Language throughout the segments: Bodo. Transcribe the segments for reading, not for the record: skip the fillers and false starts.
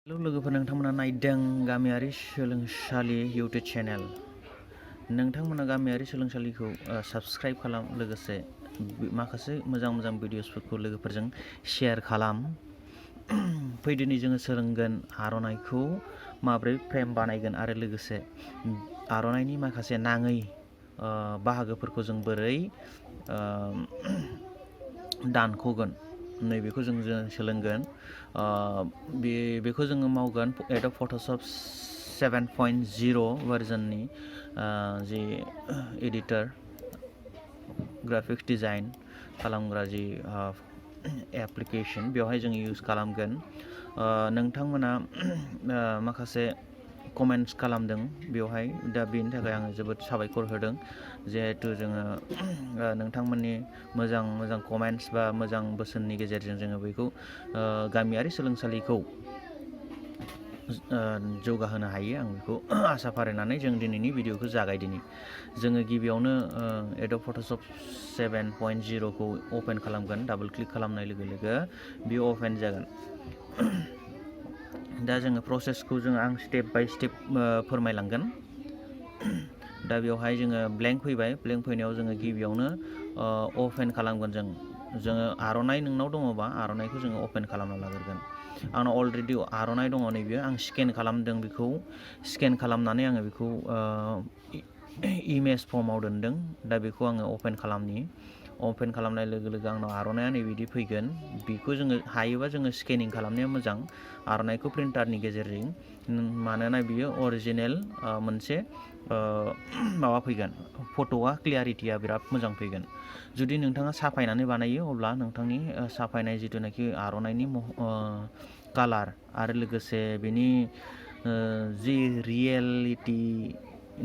हेलौ लोगोफोर, नोंथांमोना नायदों गामियारि सोलोंसालि इउटुब चेनेल। नोंथांमोना गामियारि सोलोंसालिखौ साबस्क्राइब खालाम, लोगोसे माखासे मोजां भिडिअसफोरखौ लोगोफोरजों शेयार खालाम। फैदिनै जोङो सोलोंगोन आर'नाइखौ माब्रै फ्रेम बानायगोन आरो लोगोसे आर'नाइनि माखासे नाङै बाहागोफोरखौ जों बोरै दानख'गोन, नैबेखौ जों सोलोंगोन। बेखौ जोङो मावगोन एडब फट'शप 7.0 भार्जननि जि एडिटर, ग्राफिक्स डिजाइन खालामग्रा जि एप्लिकेसन, बेवहाय जों इउज खालामगोन। नोंथांमोना माखासे कमेन्ट्स खालामदों बेवहाय, दा बेनि थाखाय आङो जोबोद साबायखर होदों। जिहेथु जोङो नोंथांमोननि मोजां कमेन्ट्स बा मोजां बोसोननि गेजेरजों जोङो बेखौ गामियारि सोलोंसालिखौ जौगाहोनो हायो। आं बेखौ आसा फारिनानै जों दिनैनि भिडिअखौ जागायदिनि। जोङो गिबियावनो एडब फट'शप 7.0 खौ अपेन खालामगोन। डाबल क्लिक खालामनाय लोगो लोगो बेयो अपेन जागोन। दा जोङो प्रसेसखौ आं स्टेप बाय स्टेप फोरमायलांगोन। दा बेवहाय जोङो ब्लेंक फैबाय। ब्लेंक फैनायाव जोङो गिबियावनो अपेन खालामगोन। जोङो आर'नाइ नोंनाव दङबा आर'नाइखौ जोङो अपेन खालामना लाग्रोगोन। आंनाव अलरेडि आर'नाइ दङ, नैबेयो आं स्केन खालामदों। बेखौ स्केन खालामनानै आङो बेखौ इमेज फर्माव दोनदों। दा बेखौ आङो अपेन खालामनि। अपेन खालामनाय लोगो लोगो आंनाव आर'नाइया नैबिदि फैगोन। बेखौ जोङो हायोबा जोङो स्केनिं खालामनाया मोजां आर'नाइखौ प्रिन्टारनि गेजेरजों, मानोना बियो अरिजिनेल मोनसे माबा फैगोन, फट'आ क्लियारिटिया बिराद मोजां फैगोन। जुदि नोंथाङा साफायनानै बानायो अब्ला नोंथांनि साफायनाय जिथुनाखि आर'नाइनि कालार आरो लोगोसे बेनि जि रियेलिटि,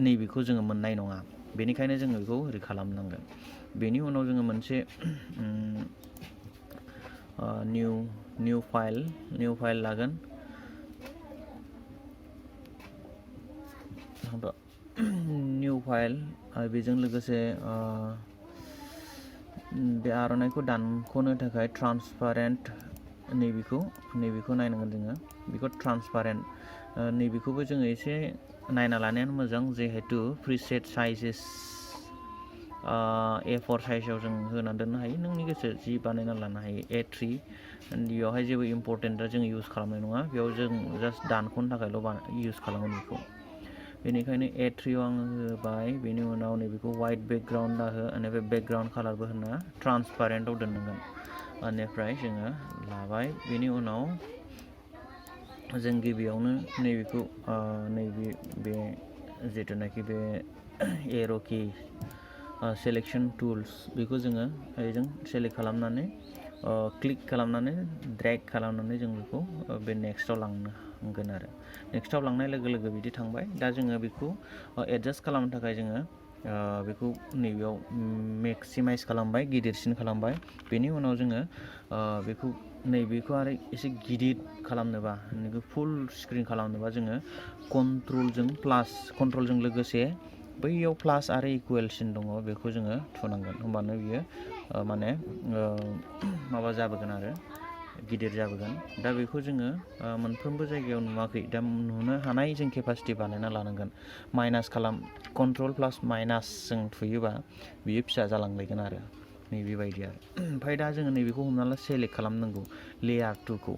नैबेखौ जोङो मोननाय नङा। बेनिखायनो जोङो बेखौ ओरै खालामनांगोन। बेनि उनाव जोङो मोनसे निउ फाइल लागोन। निउ फाइल आरो बेजों लोगोसे बे आर'नाइखौ दानख'नो थाखाय ट्रान्सपारेन्ट, नैबेखौ नायनांगोन जोङो। बेखौ ट्रान्सपारेन्ट, नैबेखौबो जोङो एसे नायना लानायानो मोजां। जिहेतु प्रिसेट साइजेस A4 साइजआव जों होना दोननो हायो। नोंनि गोसो जि बानायना लानो हायो। A3, बेवहाय जेबो इम्पर्टेन्ट जों इउज खालामनाय नङा। बेयाव जों जास्ट दानख'नो थाखायल' इउज खालामगोन बेखौ। बेनिखायनो A3 आं होबाय। बेनि उनाव नैबेखौ वाइट बेकग्राउन्ड हो, बेनिफ्राय बेकग्राउन्ड कालारबो होना ट्रान्सपारेन्टआव दोननांगोन। बेनिफ्राय जोङो लाबाय। बेनि उनाव जों गिबियावनो नैबेखौ बे जिथुनाखि बे एर'कि सेलेक्सन टुल्स, बेखौ जोङो बेजों सेलेक्ट खालामनानै क्लिक खालामनानै ड्रेग खालामनानै जों बेखौ बे नेक्स्टआव लांनांगोन आरो नेक्स्टआव लांनाय लोगो लोगो बिदि थांबाय। दा जोङो बेखौ एडजास्ट खालामनो थाखाय जोङो बेखौ नैबेयाव मेक्सिमाइज खालामबाय, गिदिरसिन खालामबाय। बेनि उनाव जोङो नैबेखौ आरो एसे गिदिर खालामनोबा, फुल स्क्रिन खालामनोबा जोङो कन्ट्रलजों लोगोसे बैयाव प्लास आरो इकुवेलसिन दङ, बेखौ जोङो थुनांगोन। होमबानो बियो माने माबा जाबोगोन आरो गिदिर जाबोगोन। दा बेखौ जोङो मोनफ्रोमबो जायगायाव नुवाखै। दा नुनो हानाय जों केपासिटि बानायना लानांगोन। कन्ट्रल प्लास माइनास जों थुयोबा बियो फिसा जालांलायगोन आरो नैबेबायदि आरो। ओमफ्राय दा जोङो नैबेखौ हमना ला सेलेक्ट खालामनांगौ, लेयार 2 खौ।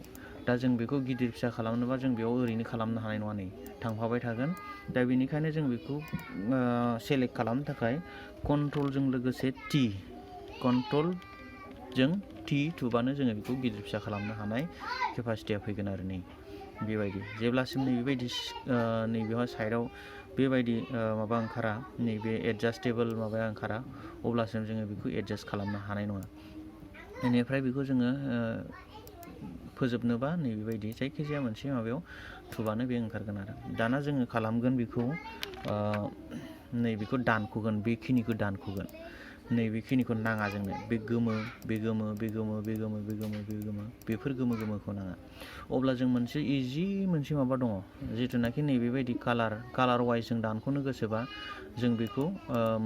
दा जों बेखौ गिदिर फिसा खालामनोबा जों बेयाव ओरैनो खालामनो हानाय नङा, नै थांफाबाय थागोन। दा बेनिखायनो जों बेखौ सेलेक्ट खालामनो थाखाय कन्ट्रलजों लोगोसे T थुबानो जोङो बेखौ गिदिर फिसा खालामनो हानाय केपासिटिया फैगोन आरो नै बेबायदि। जेब्लासिम नैबेबायदि नैबेवहाय साइडआव बेबायदि माबा ओंखारा, नैबे एडजास्टेबल माबाया ओंखारा, अब्लासिम जोङो बेखौ एडजास्ट खालामनो हानाय नङा। बेनिफ्राय बेखौ जोङो फोजोबनोबा नैबेबायदि जायखिजाया मोनसे माबायाव थुबानो बे ओंखारगोन आरो। दाना जोङो खालामगोन बेखौ नैबेखौ दानख'गोन, बेखिनिखौ दानख'गोन। नैबेखिनिखौ नाङा जोंनो। बे गोमो, बेफोर गोमोखौ नाङा। अब्ला जों मोनसे माबा दङ, जिथुनाखि नैबेबायदि कालार वाइज जों दानख'नो गोसोबा जों बेखौ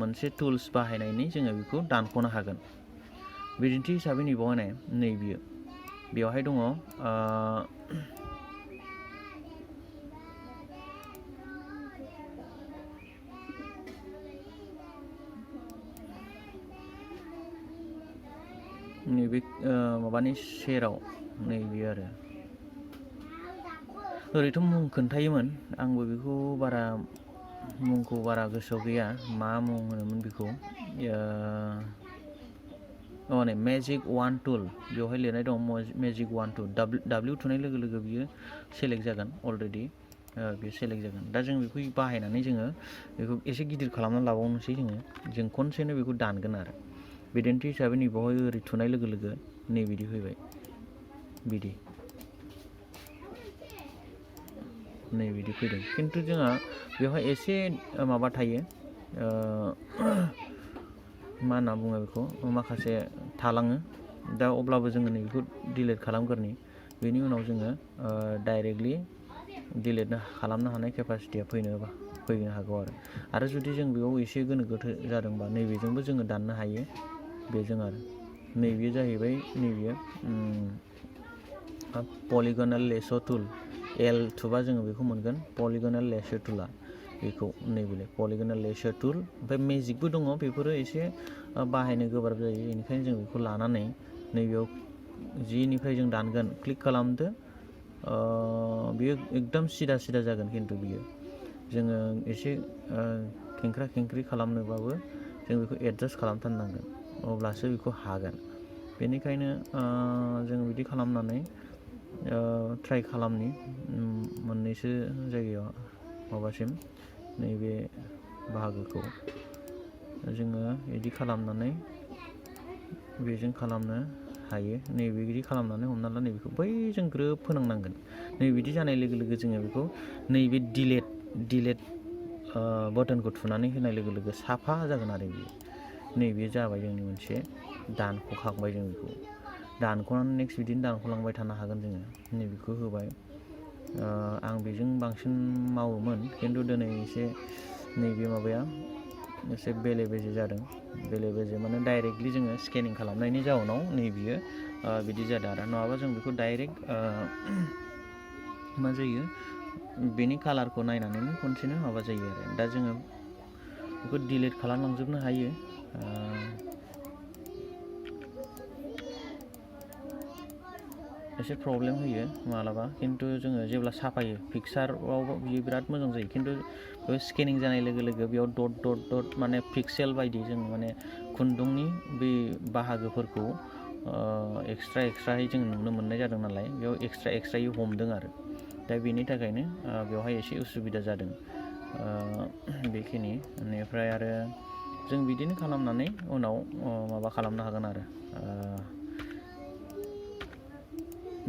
मोनसे टुल्स बाहायनानै जोङो बेखौ दानख'नो हागोन। बिदिन्थि हिसाबै बेवहाय दङ नैबे माबानि सेराव नैबे आरो ओरैथ' मुं खोन्थायोमोन आंबो बेखौ मुंखौ बारा गोसोआव गैया मा मुं होनोमोन बेखौ नै मेजिक वान टुल बेवहाय लिरनाय दं मेजिक वान टुल W थुनाय लोगो लोगो बियो सेलेक्ट जागोन अलरेडि बेयो सेलेक्ट जागोन दा जों बेखौ बाहायनानै जोङो बेखौ एसे गिदिर खालामनानै लाबावनोसै जों खनसेनो बेखौ दानगोन आरो बिदिन्थि हिसाबै नैबावहाय ओरै थुनाय लोगो लोगो नैबिदि फैबाय बिदि नैबिदि फैदों खिन्थु जोंहा बेवहाय एसे माबा थायो मा होनना बुङो बेखौ माखासे थालाङो दा अब्लाबो जोङो नैबेखौ डिलिट खालामग्रोनि बेनि उनाव जोङो डाइरेक्टलि डिलिट खालामनो हानाय केपासिटिया फैनो हागौ आरो जुदि जों बेयाव एसे गोनो गोथो जादोंबा नैबेजोंबो जोङो दाननो हायो बेजों आरो नैबे जाहैबाय नैबेयो पलिगनाल लेसो टुल L थुबा जोङो बेखौ मोनगोन पलिगनाल लेसो टुला बेखौ नैबे पलिगनाल लेसो टुल ओमफ्राय मेजिकबो दङ बेफोरो एसे बाहायनो गोब्राब जायो बेनिखायनो जों बेखौ लानानै नैबेयाव जिनिफ्राय जों दानगोन क्लिक खालामदो बियो एकदम सिदा जागोन खिन्थु बियो जोङो एसे खेंख्रा खेंख्रि खालामनोबाबो जों बेखौ एडजास्ट खालामथारनांगोन अब्लासो बेखौ हागोन बेनिखायनो जों बिदि खालामनानै ट्राइ खालामनि मोननैसो जायगायाव माबासिम नैबे बाहागोखौ जोङो बिदि खालामनानै बेजों खालामनो हायो नैबेदि खालामनानै हमना ला नैबेखौ बैजों ग्रोब फोनांनांगोन नैबिदि जानाय लोगो लोगो जोङो बेखौ नैबे डिलेट बटनखौ थुनानै होनाय लोगो लोगो साफा जागोन आरो बियो नैबे जाबाय जोंनि मोनसे दानख'खांबाय जों बेखौ दानख'नानै नेक्स्ट बिदिनो दानख'लांबाय थानो हागोन जोङो नैबेखौ होबाय आं बेजों बांसिन मावोमोन खिन्थु दिनै एसे नैबे माबाया एसे बेले बेजे जादों बेले बेजे माने डाइरेक्टलि जोङो स्केनिं खालामनायनि जाउनाव नैबियो बिदि जादों आरो नङाबा जों बेखौ डाइरेक्ट मा जायो बेनि कालारखौ नायनानैनो खनसेनो माबा जायो आरो दा जोङो बेखौ डिलिट खालामलांजोबनो हायो एसे प्रब्लेम होयो मालाबा खिन्थु जोङो जेब्ला साफायो पिक्साराव बियो बिराद मोजां जायो खिन्थु बेयाव स्केनिं जानाय लोगो लोगो बेयाव डट माने पिक्सेल बायदि जों माने खुन्दुंनि बे बाहागोफोरखौ एक्सट्रायै जों नुनो मोननाय जादों नालाय बेयाव एक्सट्रायै हमदों आरो दा बेनि थाखायनो बेवहाय एसे उसुबिदा जादों बेखिनि बेनिफ्राय आरो जों बिदिनो खालामनानै उनाव माबा खालामनो हागोन आरो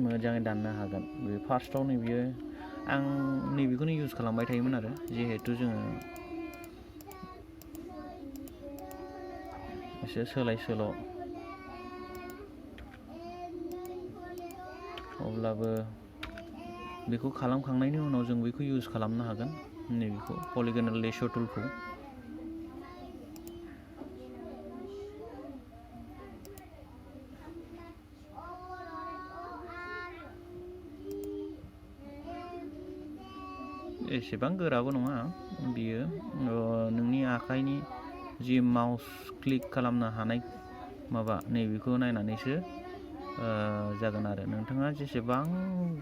मोजाङै दाननो हागोन बे फार्स्टआव नैबियो आं नैबेखौनो इउज खालामबाय थायोमोन आरो जिहेथु जोङो एसे सोलाय सोल' अब्लाबो बेखौ खालामखांनायनि उनाव जों बेखौ इउज खालामनो हागोन नैबेखौ पलिगनाल लेसो टुलखौ एसेबां गोराबो नङा बियो नोंनि आखाइनि जि माउस क्लिक खालामनो हानाय माबा नैबेखौ नायनानैसो जागोन आरो नोंथाङा जेसेबां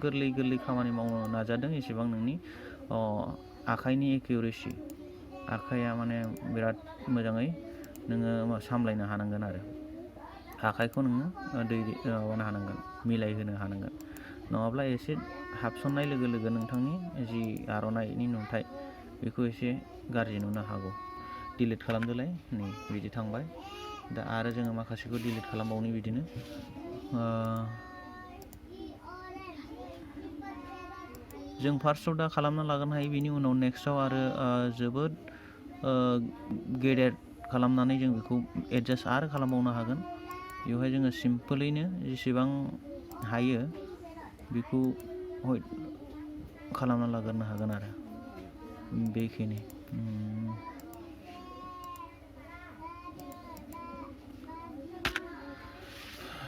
गोरलै खामानि मावनो नाजादों एसेबां नोंनि आखाइनि एक्युरेसि आखाइया माने बिराद मोजाङै नोङो सामलायनो हानांगोन आरो आखाइखौ नोङो माबानो हानांगोन मिलायहोनो हानांगोन नङाब्ला एसे हाबसननाय लोगो लोगो नोंथांनि जि आर'नाइनि नुथाय बेखौ एसे गाज्रि नुनो हागौ डिलिट खालामदोलाय नै बिदि थांबाय दा आरो जोङो माखासेखौ डिलिट खालामबावनि बिदिनो जों फार्स्टआव दा खालामना लागोनो हायो बिनि उनाव नेक्स्टआव आरो जोबोद गेदेर खालामनानै जों बेखौ एडजास्ट आरो खालामबावनो हागोन बेवहाय जोङो सिम्पोलैनो जेसेबां हायो बेखौ खालामना लाग्रोनो हागोन आरो बेखिनि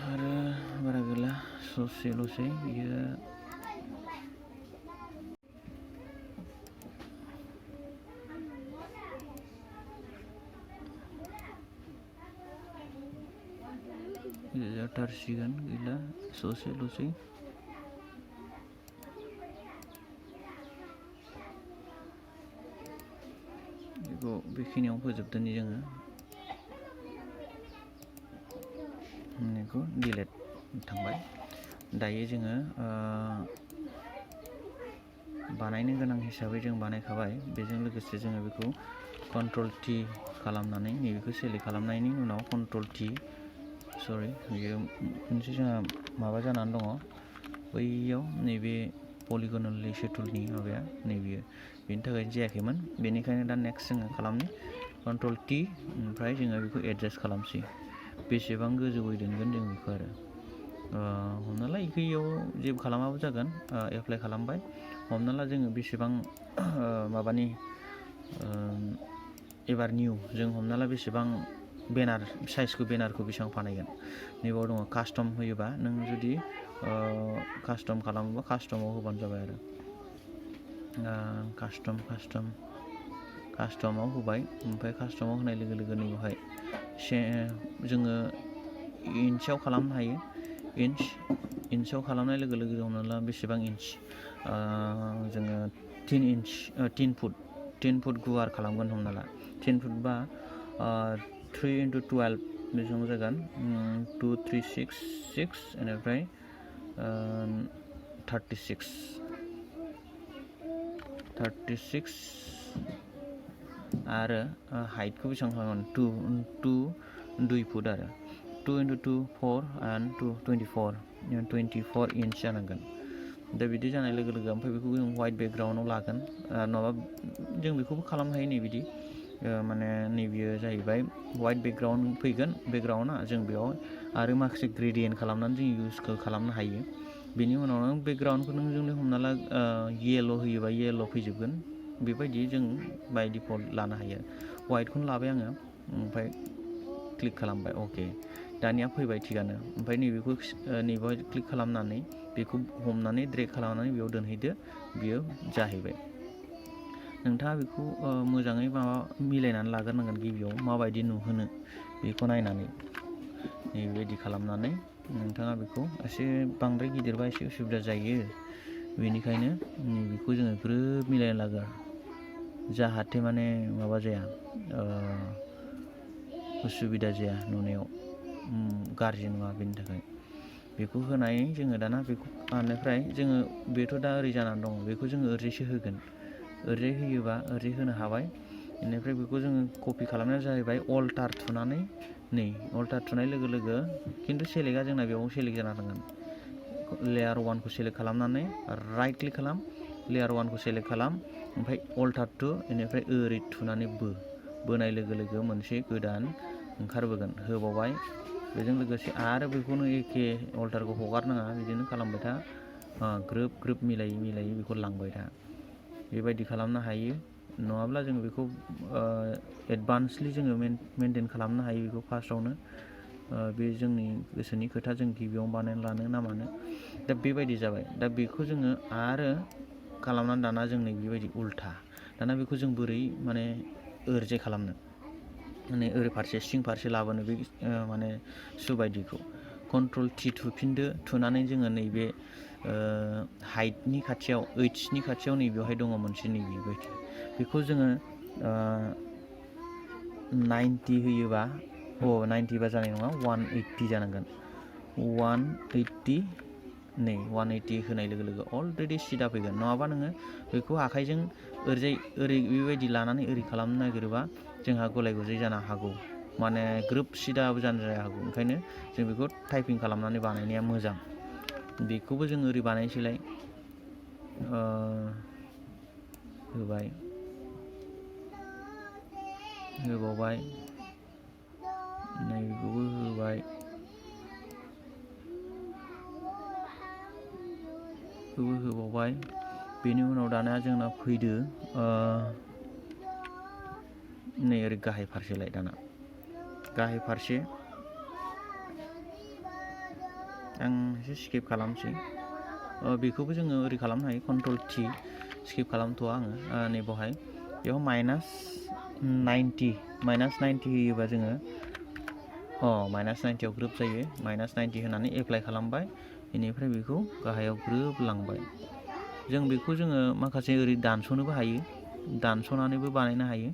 आरो बारा गैला ससेल'सै बियो जाथारसिगोन गैला ससेल'सै बेखौ बेखिनियाव फोजोबदोनि जोङो बेखौ डिलेट थांबाय दायो जोङो बानायनो गोनां हिसाबै जों बानायखाबाय बेजों लोगोसे जोङो बेखौ कन्ट्रल टि खालामनानै नैबेखौ सेलेक्ट खालामनायनि उनाव कन्ट्रल टि सरि बेयो मोनसे जोंहा माबा जानानै दङ बैयाव नैबे पलिगनल लेसे टुलनि माबाया नैबेयो बेनि थाखाय जायाखैमोन बेनिखायनो दा नेक्स्ट जोङो खालामनि कन्ट्रल टि ओमफ्राय जोङो बेखौ एडजास्ट खालामसै बेसेबां गोजौयै दोनगोन जों बेखौ आरो हमना ला इयाव जेबो खालामाबो जागोन एप्लाइ खालामबाय हमना ला जोङो बेसेबां माबानि एबार निउ जों हमना ला बेसेबां बेनार साइजखौ बेनारखौ बेसेबां बानायगोन नैबाव दङ कास्टम होयोबा नों जुदि कास्टम खालामोबा कास्टमाव होबानो जाबाय आरो कास्टमाव होबाय ओमफ्राय कास्टमाव होनाय लोगो लोगो नैबेवहाय जोङो इन्चआव खालामनो हायो इन्चआव खालामनाय लोगो लोगो हमना ला बेसेबां इन्च जोङो 10 फुट गुवार खालामगोन हमना ला 10 फुट बा 3x12 बेसेबां जागोन 2 3 6 6 बेनिफ्राय 36 आरो हाइटखौ बेसेबां खालामगोन 2 फुट आरो 2 × 2 4 and 2 24 इन्च जानांगोन दा बिदि जानाय लोगो लोगो ओमफ्राय बेखौ जों वाइट बेकग्राउन्डआव लागोन नङाबा जों बेखौबो खालामनो हायो नैबिदि माने नैबेयो जाहैबाय वाइट बेकग्राउन्ड फैगोन बेकग्राउन्डआ जों बेयाव आरो माखासे ग्रेडियेन्ट खालामनानै जों इउजखौ खालामनो हायो बेनि उनाव नों बेकग्राउन्डखौ नों जोंनो हमना ला येल' होयोबा येल' फैजोबगोन बेबायदि जों बाय डिफल्ट लानो हायो वाइटखौनो लाबाय आङो ओमफ्राय क्लिक खालामबाय अके दानिया फैबाय थिगानो ओमफ्राय नैबेखौ नैबेहाय क्लिक खालामनानै बेखौ हमनानै ड्रेग खालामनानै बेयाव दोनहैदो बियो जाहैबाय नोंथाङा बेखौ मोजाङै मिलायनानै लाग्रोनांगोन गिबियाव माबायदि नुहोनो बेखौ नायनानै बेबायदि खालामनानै नोंथाङा बेखौ एसे बांद्राय गिदिरबा एसे उसुबिदा जायो बेनिखायनो बेखौ जोङो ग्रोब मिलायना लागो जाहाथे माने माबा जाया उसुबिदा जाया नुनायाव गाज्रि नङा बेनि थाखाय बेखौ होनाय जोङो दाना बेखौ बेनिफ्राय जोङो बेथ' दा ओरै जानानै दङ बेखौ जोङो ओरैसो होगोन ओरै होयोबा ओरै होनो हाबाय बेनिफ्राय बेखौ जोङो कपि खालामनाया जाहैबाय अल्टार थुनानै अल्टार थुनाय लोगो लोगो खिन्थु सेलेक्टआ जोंना बेयाव सेलेक्ट जाना थांगोन लेयार 1खौ सेलेक्ट खालामनानै राइट क्लिक खालाम लेयार 1खौ सेलेक्ट खालाम ओमफ्राय अल्टार टु बेनिफ्राय ओरै थुनानै बोनाय लोगो लोगो मोनसे गोदान ओंखारबोगोन होबावबाय बेजों लोगोसे आरो बेखौनो एखे अल्टारखौ हगारनाङा बिदिनो खालामबाय था ग्रोब मिलायै बेखौ लांबाय था बेबायदि खालामनो हायो नङाब्ला जों बेखौ एडभान्सलि जोङो मेनटेन खालामनो हायो बेखौ फार्स्टआवनो बे जोंनि गोसोनि खोथा जों गिबियावनो बानायना लानो ना मानो दा बेबायदि जाबाय दा बेखौ जोङो आरो खालामनानै दाना जोंनि बेबायदि उल्था दाना बेखौ जों बोरै माने ओरैजाय खालामनो माने ओरै फारसे सिं फारसे लाबोनो बे माने सुबायदिखौ कन्ट्रल टि थुफिनदो थुनानै जोङो नैबे हाइटनि खाथियाव ओइट्सनि खाथियाव नैबेवहाय दङ मोनसे नैबेबायदि बेखौ जोङो 90 होयोबा 90 बा जानाय नङा 180 जानांगोन 180 होनाय लोगो लोगो अलरेडि सिदा फैगोन नङाबा नोङो बेखौ आखाइजों ओरै बेबायदि लानानै ओरै खालामनो नागिरोबा जोंहा गलाय गुजाय जानो हागौ माने ग्रोब सिदाबो जानो हागौ ओंखायनो जों बेखौ टाइपिं खालामनानै बानायनाया मोजां बेखौबो जों ओरै बानायनोसैलाय होबावबाय नैबेखौबो होबाय होबावबाय बेनि उनाव दाना जोंना फैदो नै ओरै गाहाय फारसेलाय दाना गाहाय फारसे आं एसे स्किप खालामसै बेखौबो जोङो ओरै खालामनो हायो कन्ट्रल टि स्किप खालामथ'आ आङो नैबावहाय बेयाव -90 होयोबा जोङो -90 आव ग्रोब जायो -90 होनानै एप्लाइ खालामबाय बेनिफ्राय बेखौ गाहायाव ग्रोब लांबाय जों बेखौ जोङो माखासे ओरै दानस'नोबो हायो दानस'नानैबो बानायनो हायो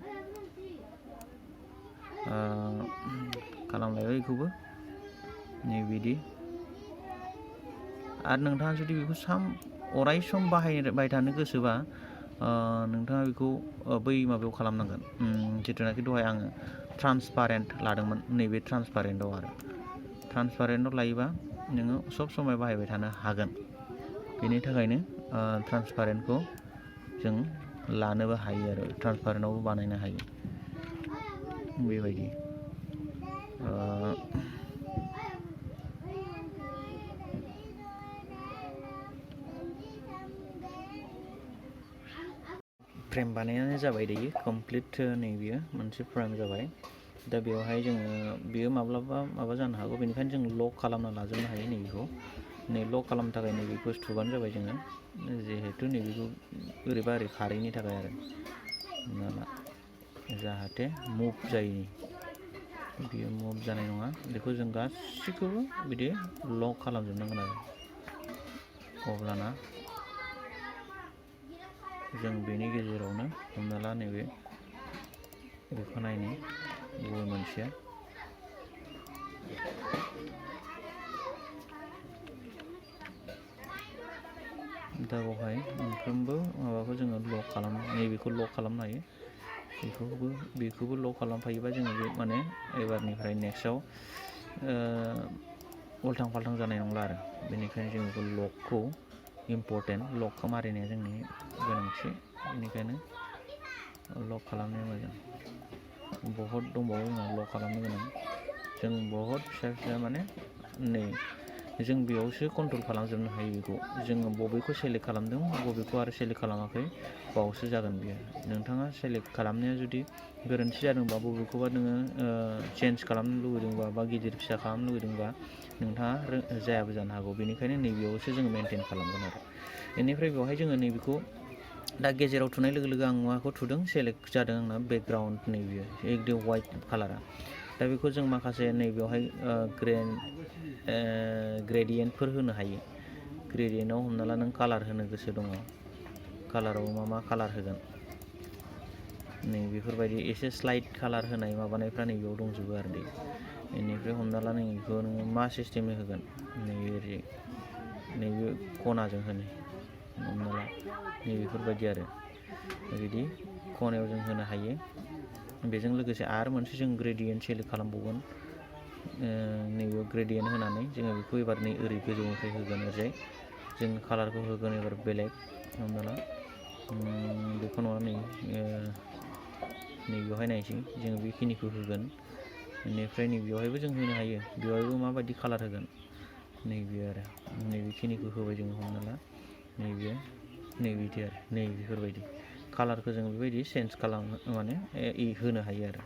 खालामलायबाय बेखौबो नैबिदि आरो नोंथाङा जुदि बेखौ अराय सम बाहायबाय थानो गोसोबा नोंथाङा बेखौ बै माबायाव खालामनांगोन जिथुनाखि दहाय आङो ट्रान्सपारेन्ट लादोंमोन नैबे ट्रान्सपारेन्टआव आरो ट्रान्सपारेन्टआव लायोबा नोङो सब समय बाहायबाय थानो हागोन बेनि थाखायनो ट्रान्सपारेन्टखौ जों लानोबो हायो आरो ट्रान्सपारेन्टआवबो बानायनो हायो बेबायदि फ्रेम बानायनानै जाबाय दायो कमप्लिट नैबेयो मोनसे फ्रेम जाबाय दा बेवहाय जोङो बेयो माब्लाबा माबा जानो हागौ बेनिखायनो जों लक खालामना लाजोबनो हायो नैबेखौ लक खालामनो थाखाय नैबेखौ थुबानो जाबाय जोङो जिहेथु नैबेखौ ओरैबा ओरै खारैनि थाखाय आरो जाहाथे मुभ जायिनि बियो मुभ जानाय नङा बेखौ जों गासैखौबो बिदि लक खालामजोबनांगोन आरो अब्लाना जों बेनि गेजेरावनो हमना ला नैबे बेखौ नायनि बबे मोनसेया दा बेवहाय मोनफ्रोमबो माबाखौ जोङो लक नैबेखौ लक खालामनो हायो बेखौबो लक खालामफायोबा जोङो बे माने एबारनिफ्राय नेक्स्टआव उल्थां फाल्थां जानाय नंला आरो बेनिखायनो जों बेखौ लकखौ इम्परटेन्ट लकखौ मारिनाया जोंनि गोनांथि बेनिखायनो लक खालामनाया मोजां बहुद दंबावो जोंहा लक खालामनो गोनां जों बहुद फिसा माने नै जों बेयावसो कन्ट्रल खालामजोबनो हायो बेखौ जोङो बबेखौ सेलेक्ट खालामदों बबेखौ आरो सेलेक्ट खालामाखै बावसो जागोन बियो नोंथाङा सेलेक्ट खालामनाया जुदि गोरोन्थि जादोंबा बबेखौबा नोङो चेन्ज खालामनो लुबैदोंबा बा गिदिर फिसा खालामनो लुबैदोंबा नोंथाङा जायाबो जानो हागौ बेनिखायनो नैबेयावसो जोङो मेनटेन खालामगोन आरो बेनिफ्राय बेवहाय जोङो नैबेखौ दा गेजेराव थुनाय लोगो लोगो आं माखौ थुदों सेलेक्ट जादों आंना बेकग्राउन्ड नैबेयो एकदम वाइट कालारा दा बेखौ जों माखासे नैबेयावहाय ग्रेडियेन्टफोर होनो हायो ग्रेडियेन्टआव हमना ला नों कालार होनो गोसो दङ कालाराव मा कालार होगोन नै बेफोरबायदि एसे स्लाइड कालार होनाय माबानायफ्रा नैबेयाव दंजोबो आरो दे बेनिफ्राय हमना ला नों बेखौ नोङो मा सिस्टेमै होगोन नैबे खनाजों होनो हमना ला नैबेफोरबायदि आरो बिदि खनायाव जों होनो हायो बेजों लोगोसे आरो मोनसे जों ग्रेडियेन्ट सेलेक्ट खालामबावगोन नैबेयाव ग्रेडियेन्ट होनानै जोङो बेखौ एबार नै ओरै गोजौनिफ्राय होगोन ओरैजाय जों कालारखौ होगोन एबार बेलेग हमना ला बेखौ नङा नैबेयावहाय नायसै जों बेखिनिखौ होगोन बेनिफ्राय नैबेयावहायबो जों होनो हायो बेवहायबो माबायदि कालार होगोन नैबे आरो नैबेखिनिखौ होबाय जोङो हमना ला नैबेयो नैबिदि आरो नैबेफोरबायदि कालारखौ जों बेबायदि चेन्ज माने होनो हायो आरो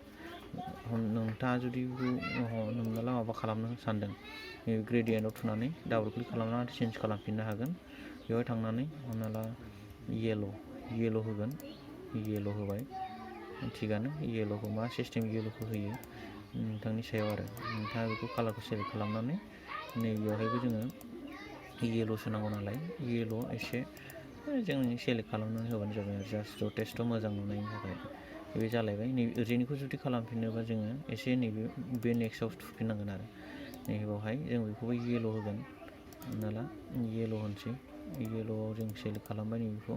नोंथाङा जुदि हमना ला माबा खालामनो सानदों नैबे ग्रेडियेन्टआव थुनानै डाबल क्लिक खालामनानै चेन्ज खालामफिननो हागोन बेवहाय थांनानै हमना ला येल' होगोन येल' होबाय थिगानो येल'खौ मा सिस्टेम येल'खौ होयो नोंथांनि सायाव आरो नोंथाङा बेखौ कालारखौ सेलेक्ट खालामनानै नैबेयावहायबो जोङो येल'सो नांगौ नालाय येल' एसे जों सेलेक्ट खालामनानै होबानो जाबाय आरो जास्ट जथेस्थ' मोजां नुनायनि थाखाय बे जालायबाय नै ओरैनिखौ जुदि खालामफिननोबा जोङो एसे बे नेक्स्टआव थुफिननांगोन आरो नैबावहाय जों बेखौबो येल' होगोन हमना ला येल' होनसै येल'आव जों सेलेक्ट खालामबाय नैबेखौ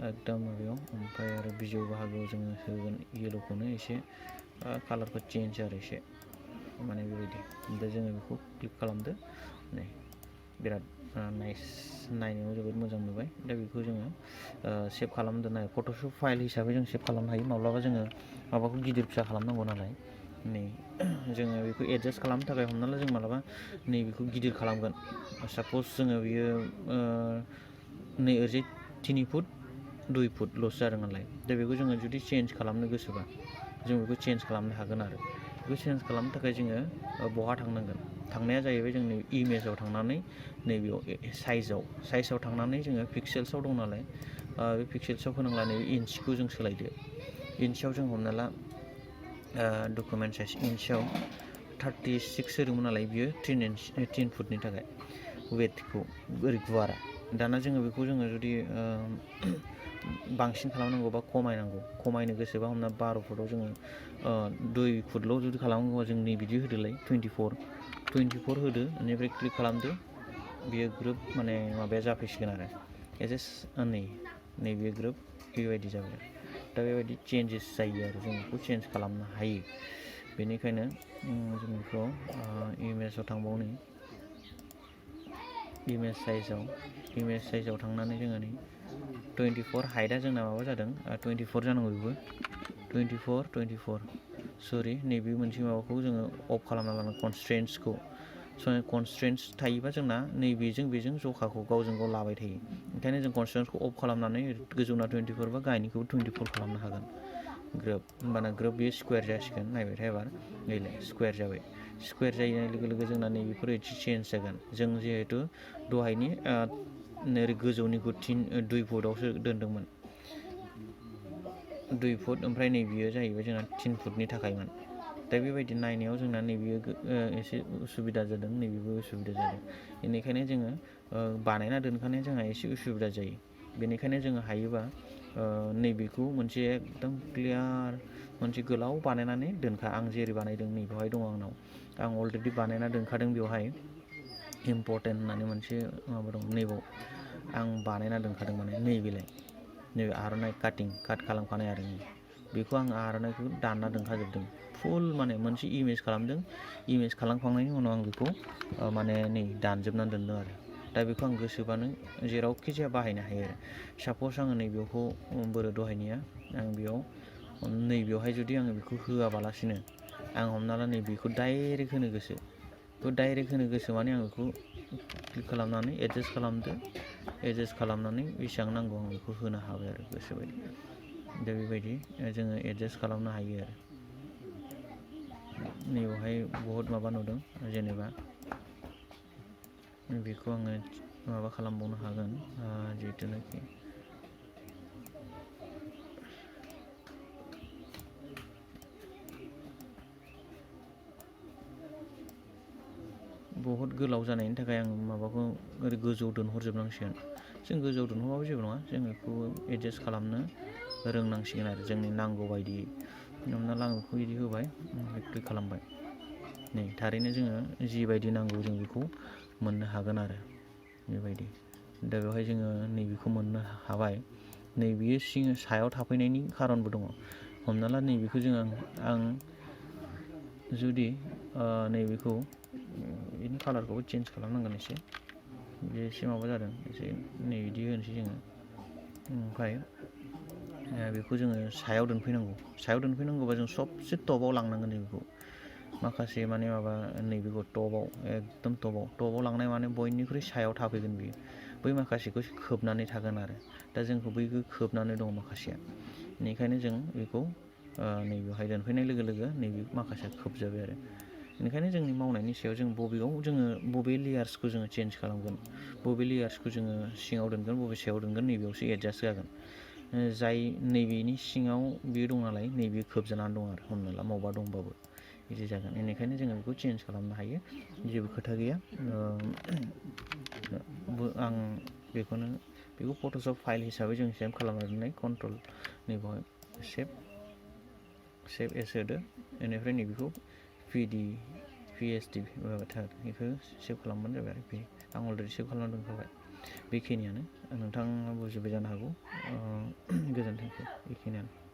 एकदम माबायाव ओमफ्राय आरो बिजौ बाहागोआव जोङो होगोन येल'खौनो एसे कालारखौ चेन्ज आरो एसे माने बेबायदि दा जोङो बेखौ क्लिक खालामदो नै बिराद नाइस नायनायाव जोबोद मोजां नुबाय दा बेखौ जोङो सेभ खालामनो दोननो हायो फट'शप फाइल हिसाबै जों सेभ खालामनो हायो माब्लाबा जोङो माबाखौ गिदिर फिसा खालामनांगौ नालाय नै जोङो बेखौ एडजास्ट खालामनो थाखाय हमना ला जों मालाबा नैबेखौ गिदिर खालामगोन साप'ज जोङो बियो नै ओरैजाय 3 फुट 2 फुटल'सो जादों नालाय दा बेखौ जोङो जुदि चेन्ज खालामनो गोसोबा जों बेखौ चेन्ज खालामनो हागोन आरो बेखौ चेन्ज खालामनो थाखाय जोङो बहा थांनांगोन थांनाया जाहैबाय जोंनि इमेजाव थांनानै नैबेयाव साइजआव थांनानै जोङो पिक्सेल्सआव दं नालाय बे पिक्सेल्सआव होनांला नैबे इन्चखौ जों सोलायदो इन्चआव जों हमना ला डकुमेन्ट साइज इन्चआव 36 होदोंमोन नालाय बियो 10 फुटनि थाखाय वेटखौ ओरै गुवारा दाना जोङो बेखौ जोङो जुदि बांसिन खालामनांगौ बा खमायनो गोसोबा हमना 12 फुटाव जोङो 2 फुटल' जुदि खालामनांगौबा जों नै बिदि होदोलाय 24 होदो बेनिफ्राय क्लिक खालामदो बियो ग्रोब माने माबाया जाफैसिगोन आरो नैबे ग्रोब बेबायदि जाबाय दा बेबायदि चेन्जेस जायो आरो जों बेखौ चेन्ज खालामनो हायो बेनिखायनो जों बेखौ इमेजाव थांबावनि इमेज साइजआव थांनानै जोङो नै 24 हाइटआ जोंना माबा जादों 24 जानांगौ बेबो 24 सरि नैबे मोनसे माबाखौ जोङो अफ खालामना लानांगौ कनस्ट्रेन्ट्सखौ कनस्ट्रेन्ट्स थायोबा जोंना नैबेजों बेजों जखाखौ गावजों गाव लाबाय थायो ओंखायनो जों कनस्ट्रेन्ट्सखौ अफ खालामनानै गोजौना 24 बा गाहायनिखौबो 24 खालामनो हागोन ग्रोब होमबाना ग्रोब बेयो स्कुवेर जासिगोन नायबायथाय एबार नैलाय स्कुवेर जाबाय स्कुवेर जानाय लोगो लोगो जोंना नैबेफोर एसे चेन्ज जागोन जों जिहेथु दहायनि ओरै गोजौनिखौ 2 फुटावसो दोन्दोंमोन 2 फुट ओमफ्राय नैबेयो जाहैबाय जोंना 3 फुटनि थाखायमोन दा बेबायदि नायनायाव जोंना नैबेयो एसे उसुबिदा जादों नैबेबो उसुबिदा जादों बेनिखायनो जोङो बानायना दोनखानाया जोंहा एसे उसुबिदा जायो बेनिखायनो जोङो हायोबा नैबेखौ मोनसे एकदम क्लियार मोनसे गोलाव बानायनानै दोनखा आं जेरै बानायदों नैबेवहाय दङ आंनाव आं अलरेडि बानायना दोनखादों बेवहाय इम्परटेन्ट होननानै मोनसे माबा दं नैबाव आं बानायना दोनखादों माने नैबे आर'नाइ काट खालामखानाय आरो बेखौ आं आर'नाइखौ दानना दोनखाजोबदों फुल माने मोनसे इमेज खालामदों इमेज खालामखांनायनि उनाव आं बेखौ माने नै दानजोबनानै दोनदों आरो दा बेखौ आं गोसोबानो जेरावखि जाया बाहायनो हायो आरो साप'ज आङो नैबेखौ दहायनिया आं नैबेयावहाय जुदि आङो बेखौ होआबालासिनो आं हमना ला नैबेखौ डाइरेक्ट होनो गोसो माने आं बेखौ क्लिक खालामनानै एडजास्ट खालामनानै बेसेबां नांगौ आं बेखौ होनो हाबाय आरो गोसोबायदि दा बेबायदि जोङो एडजास्ट खालामनो हायो आरो नैबेवहाय बहुद माबा नुदों जेनेबा बेखौ आङो माबा खालामबावनो हागोन जिहेथुनाखि बहुद गोलाव जानायनि थाखाय आं माबाखौ ओरै गोजौआव दोनहरजोबनांसिगोन जों गोजौआव दोनहरबाबो जेबो नङा जों बेखौ एडजास्ट खालामनो रोंनांसिगोन आरो जोंनि नांगौ बायदियै हमना ला आं बेखौ बिदि होबाय क्लिक खालामबाय नै थारैनो जोङो जिबायदि नांगौ जों बेखौ मोननो हागोन आरो बेबायदि दा बेवहाय जोङो नैबेखौ मोननो हाबाय नैबेयो सायाव थाफैनायनि खारनबो दङ हमना ला नैबेखौ आं जुदि नैबेखौ बेनि कालारखौबो चेन्ज खालामनांगोन एसे बे एसे माबा जादों एसे नै बिदि होनोसै जोङो ओमफ्राय बेखौ जोङो सायाव दोनफैनांगौबा जों सबसे टपाव लांनांगोन बेखौ माखासे माने माबा नैबेखौ एकदम टपाव लांनाय माने बयनिख्रुइ सायाव थाफैगोन बियो बै माखासेखौ खोबनानै थागोन आरो दा जोंखौ बैखौ खोबनानै दङ माखासेया बेनिखायनो जों बेखौ नैबेवहाय दोनफैनाय लोगो लोगो नैबे माखासेया खोबजाबाय आरो बेनिखायनो जोंनि मावनायनि सायाव जों बबे लेयार्सखौ जोङो चेन्ज खालामगोन बबे लेयार्सखौ जोङो सिङाव दोनगोन बबे सायाव दोनगोन नैबेयावसो एडजास्ट जागोन जाय नैबेनि सिङाव बेयो दं नालाय नैबे खोबजानानै दं आरो हमना ला मावबा दंबाबो बिदि जागोन बेनिखायनो जोङो बेखौ चेन्ज खालामनो हायो जेबो खोथा गैया आं बेखौ फट'शप फाइल हिसाबै जों सेभ खालामना दोननाय कन्ट्रल नैबेवहाय सेभ एस होदो बेनिफ्राय नैबेखौ PSD बेखौ सेभ खालामबानो जाबाय आरो आं अलरेडि सेभ खालामना दोनखाबाय बेखिनियानो नोंथाङा बुजिबाय जानो हागौ गोजोन्थों बेखिनियानो